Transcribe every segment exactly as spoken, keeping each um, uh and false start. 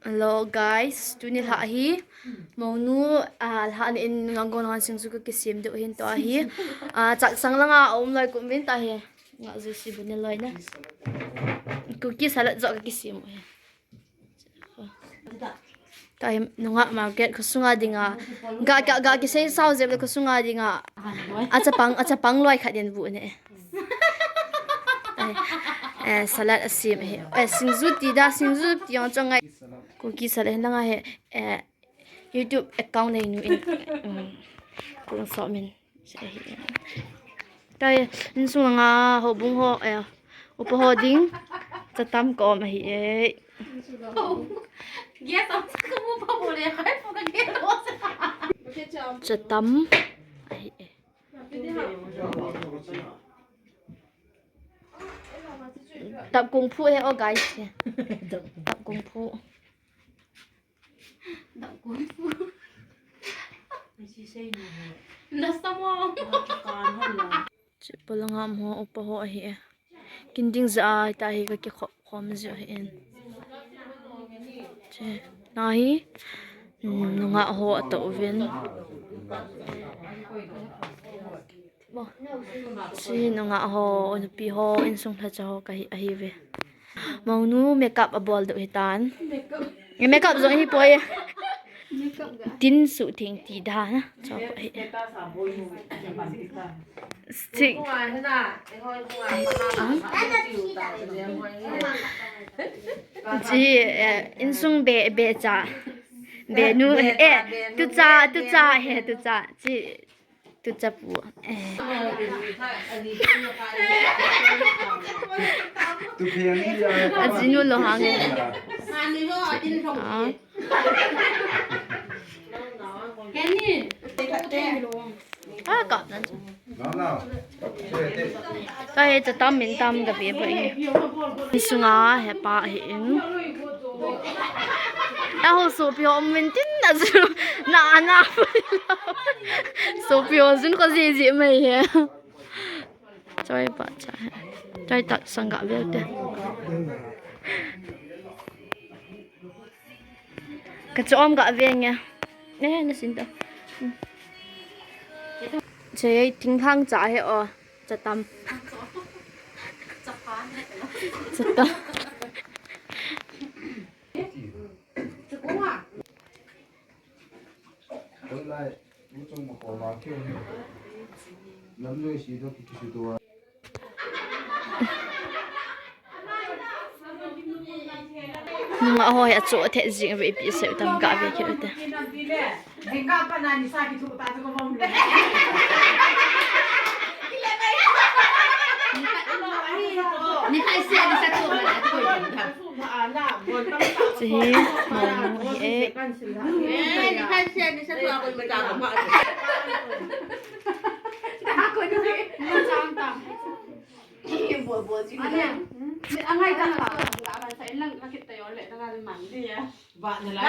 Hello guys, tuni lha hi. Monu, ah, lha ni in ngang gon han singju ka kisem deu hin to ahi. Ah, chaksang langa um lai kum vin ta hi. Nga ju si bu ne lai na. Kuki salad jo ka kisem u hi. Ta hi nunga market khosunga dinga. Ga, ga, ga kisei sao jep le khosunga dinga. Achapang, achapang loi khat in bu ne. Eh, salad asem hi. Eh, singju ti da, singju ti jong chong ngai. Kuki salad hi nanga hi. Eh, YouTube account nei nu in. Um, kung so min. Tahi, insung nga houbung ho, eh, upa ho ding, chatam ka um ahi e. Gas on sa ka mu pa bole, khai pu ka gas on sa. Chatam ahi e. Tap kung fu he, oh guys. Tap kung fu. Dap kung fu. Nasa mo. Chipalanga mo upa ho ahi e. Kin ding ja a ta hi ka kikhop khom ji ahi in. Che. Na hi. Mm, nunga ho ato uvin. Chi nunga ho, nupi ho, insung lhacha ho ka hi, ahi ve. Monu makeup abol deu hitan. Makeup. Eh, makeup jong hi poi. Makeup ga. Tin su thing ti da na. Cho poi. Stick. Ah. Chi, eh, insung be, be cha. Be nu, eh, tu cha, tu cha, he, tu cha. Chi, Tu chapu. Eh. Tu phian ni ya. Ajinu lo hang e. Ah. Ah, kap nan. No, no. Ka he chatam min tam ka pe pa e. Sunga hepa hi in. Aho sopi ho um vin tin na chu na na. Sopi ho jun ko ji ji mai he. Choi pa cha he. Choi ta sanga vel te. Ka chom ga ve nge. Ne na sin ta. Che ting hang cha he o. Chatam. Chatam. Nunga ho hi achu athe jing ve ipi seh tam ga ve khe te. Ni khai sia ni sa tu ma na tu ko jing tha. Chi hi, monu hi e. Eh, ni khai sia ni sa tu a ko ma ta ko ma. Ta ko ni. Ni chang ta. Bo bo ji. Ani. Angai ta la. Ka ban sa in lang ka kit ta yo le ta ka man di ya. Ba na la.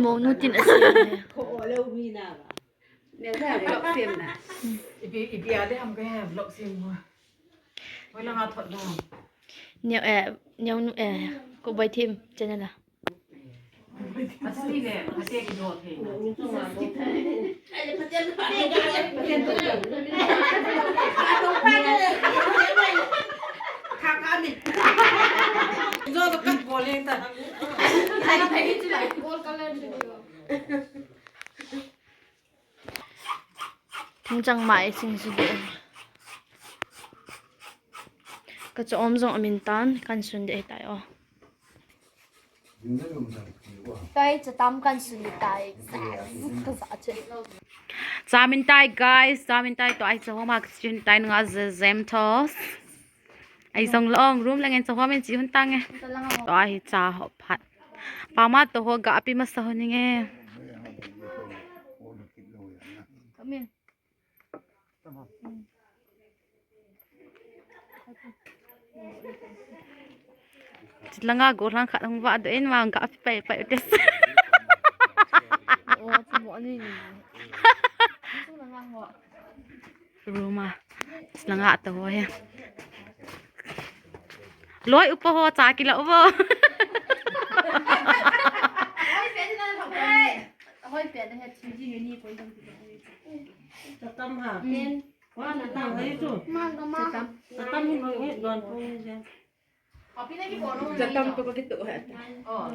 Monu tin a si. Ko o le u mi na ba. Neo na vlog sem na. Ipi, ipi a le ham ka he vlog sem mo. Wai la nga thot da. Neo, eh, neo nu, eh, ko bai thim channel a. Asi ne, asi ki do the. Kha kha mi. Jo ba kat bol le ta. Ai, ai, chu lai. Gold color chu. Thingchang mai sing si de. Ka cha om jong amin tan kan sun de tai o. Tai chatam kan sun de tai. Ka sa che. Chamin tai guys, chamin tai to ai cha homa ka sun tai nga je jem thos. Ai jong long room lang en cha homa en chi hun tang e. To ai cha ho phat. Pama to ho ga api masa ho ninge. Come in. Chilanga golang khat hung va do in ma ga pai pai tes. Oh, chimo ani ni. Ruma. Chilanga to ho he. Loi upa ho cha kila upa. Chatam ha. Wan na tang hai chu. Chatam. Chatam hi mang he don pung je. Chatam tu ko kitu he.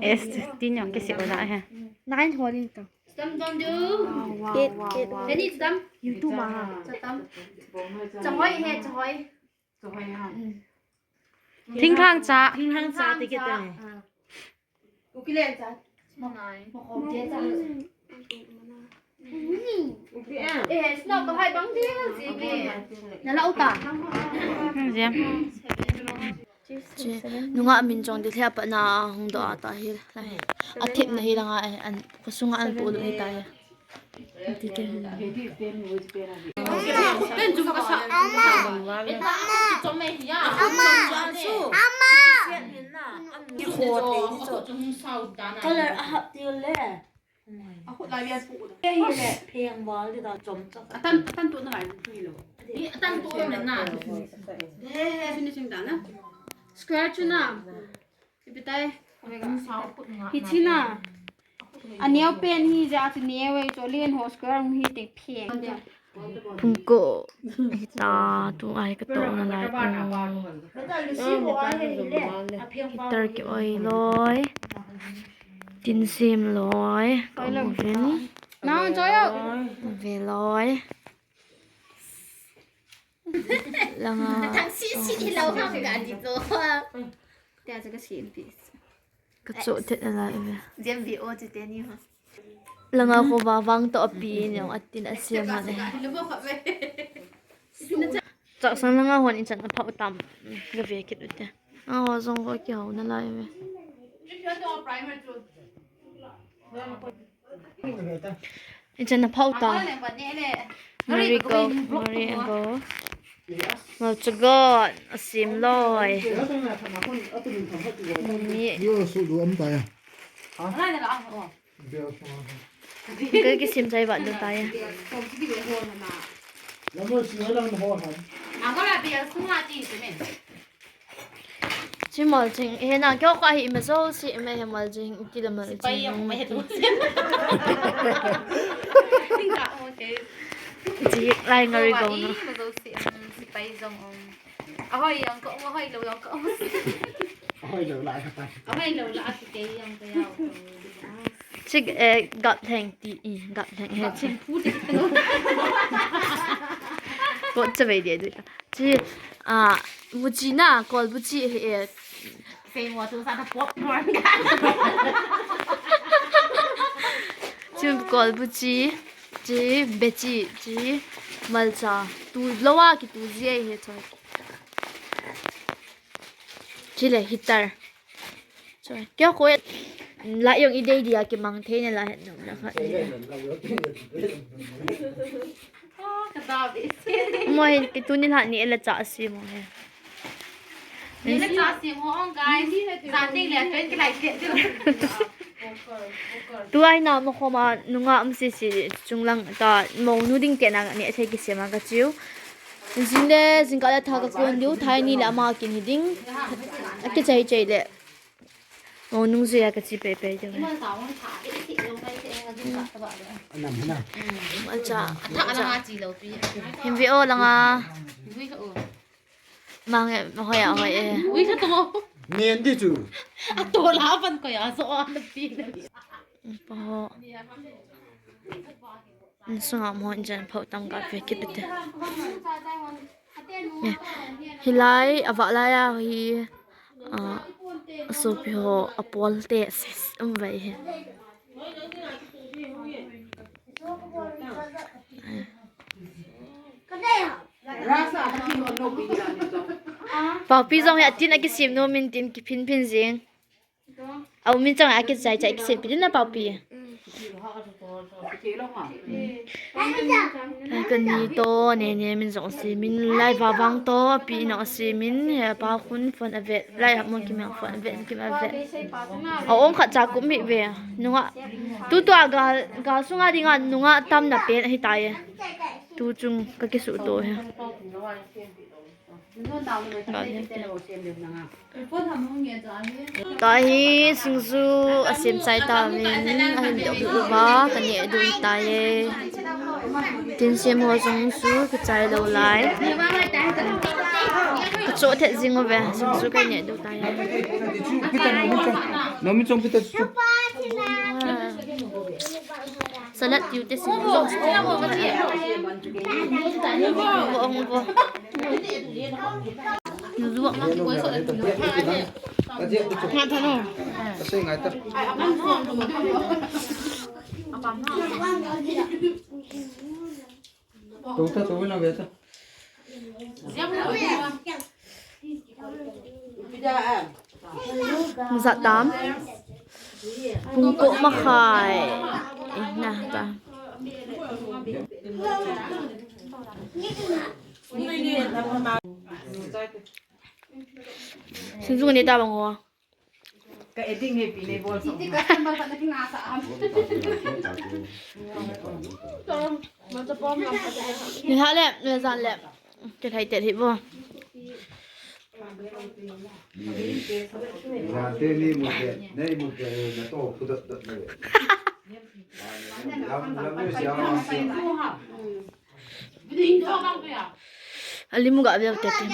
Es, tin yang kisi ko da he. Nine hole in ta. Chatam don du. Wow, wow, wow, wow. Kani chatam. YouTube ma ha. Chatam. Chahoi he, chahoi. Thinglhang cha. Thinglhang cha ti kiti. Ukilen cha. Mangai. Makhom te cha. Uki a. Eh, snow ka hai bang dia si ke. Na lau ta. Jam. Che, nunga min jong di lhia pa na hung do ata hi. Athip na hi langa, eh, an, khosunga an pu lu hi ta hi. Ama! Ama! Ama! Color a hap til le. Pheng val di da chom chak. Atan, atan tu na hai tu lo. Ni atan tu na na. He, he, finishing da na. Square chu na. Ipi tai. Hichi na. Aneo pen hi ja chu neo e, cho len ho square hi te pheng. Phungko. Hita tu ai ka to na lai ko. Hitar ki oi loi. Tin sim loi. Ko mo vin. Nau cho yo. Ve loi. Langa. Thang si si hi lo ham ka di to. Te a ka si pi. Ka cho te na lai ve. Jem vi o te te ni ho. Langa ko va vang to api ni ong atin a siam ha ne. Chak sang langa hon in chan a phau tam. Ga ve kit u te. A ho zong ho ki ho na lai ve. In chan a phau ta. Marigold, marigold. Mal chagot, a sim loi. Ni. Yo su du am ta ya. Ka kisim chai vat nu ta ya. Chi mal ching, he na kyo ka hi ma zo si ma he mal ching, ti la mal ching. Chi lai ngari go no. Ahoi yang ko, ahoi lo yang ko. Ahoi lo la ka ta. Ahoi lo la ka te yang ko ya. Chi, eh, gap theng ti, i, gap theng he. Gap theng pu ti. Ko cha ve de du. Chi, a, buchi na, kol buchi he, eh. Sei mo tu sa ta popcorn. Chi kol buchi, chi bechi, chi malcha. Tu lowa ki tu zi ai he choi. Chi le hitar. Choi. Kya ko la yong i dei dia ki mang thei ne la het nom na kha. Mo he, ki tu ni la ni ela cha si mo he. Ni la cha si mo ong guys. Sa ting le pen ki lai te. Tu ai na mo khoma nunga um si si chung lang ta mo nu ding te na ni a thei ki sema ka chiu. Zin le, zin ka le tha ka kon diu, thai ni le ama kin hi ding. A ki chai chai le. Mo nung zia ka chi pe pe diu. Anam hina. Acha. Tha ala ma chi lo pi. Him vi o langa. Mang e, hoi a, hoi e. Ui, ka to. Nen di chu. A to la van ko ya, so a na pi na. Pa ho. Insunga mo in jan phau tam ka pe kit te. Hilai, a va lai a hi, a, sopi ho, a pol te, ses, um vai he. Papi jong hi atin a kisim nom in tin kiphin phin jing. Au min chang a kichai chai kisim pi din na Papi. Kani to ne ne min jong si min lai va vang to pi no si min he pa khun phone a vet lai ha mon ki meng phone a vet ki ma vet. A ong khat cha kum hi ve. Nunga tu tu a gal gal sunga dinga nunga tam na pen hi ta ye. Tu chung ka kisu to he. Tahi singju asem chai tauvin, ahin doh uva, kaneh diu taiye. Tin sem ho jong chu kichai lou lai. Kachoh thet jing uve, singju kaneh diu taiye. Nomi chong pita chu. Salad tiu te singju. Vo, vo. Nga tha no. Masat tam. Pung ko makhai. Eh, na ta. Singju ni ta bang ho. Ka eding he pi le bol so. Ni ha le, ni jan le. Ke thai te hi bo. Jan te ni mu te, nei mu te, na to khu dot dot na le. Lam, lam le sia. Alim ga vel te te.